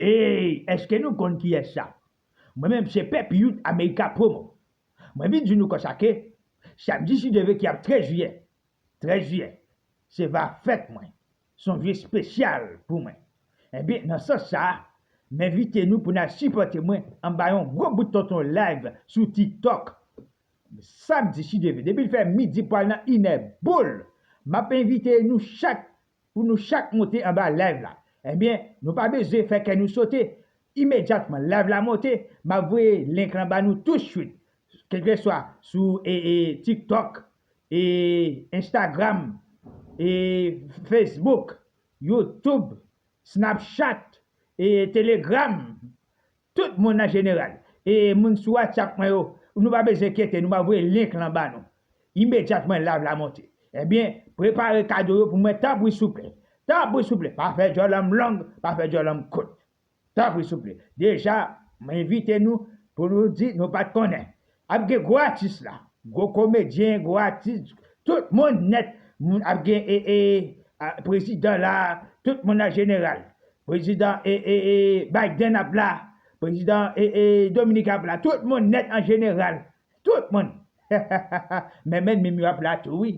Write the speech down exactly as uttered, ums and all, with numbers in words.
Ey, èske nou konn kiyès sa? Mwen menm se Pèp Youth America Promo. Mwen vin di nou konsa ke samdi si Dye vle ki ap trèz jiyè, trèz jiyè, se va fèt mwen. Se yon jou espesyal pou mwen. Ebyen, nan sans sa a, m envite nou pou n al sipòte mwen anba yon gwo bout tonton live sou TikTok. Samdi si Dye vle, depi l fè midi pral nan inè boul, m ap envite nou chak pou nou chak monte anba live la. Ebyen, nou pa bezwen fè kè nou sote. Imedyatman live la monte, m ap voye link lan ba nou tousuit. Kèlkeswa sou e, e, TikTok, e, Instagram, e, Facebook, YouTube, Snapchat, e, Telegram, tout moun an jeneral. E moun sou WhatsApp mwen yo, nou pa bezwen enkyete, nou va voye link lan ba nou. Imedyatman live la monte. Ebyen, prepare kado yo pou mwen, tanpri souple. Tanpri souple, pa fè djòl an m long, pa fè djòl an m kout. Tanpri souple. Deja, mwen envite nou pou nou di nou pa t konnen. Ap gen gwo atis la, gwo komedyen, gwo atis, tout moun nèt, moun ap gen e, e, a, prezidan la, tout moun an jeneral. Prezidan e, e, e, Biden ap la, prezidan e, e, Dominik ap la, tout moun nèt an jeneral. Tout moun. Men, men, men, yo ap la tou, wi.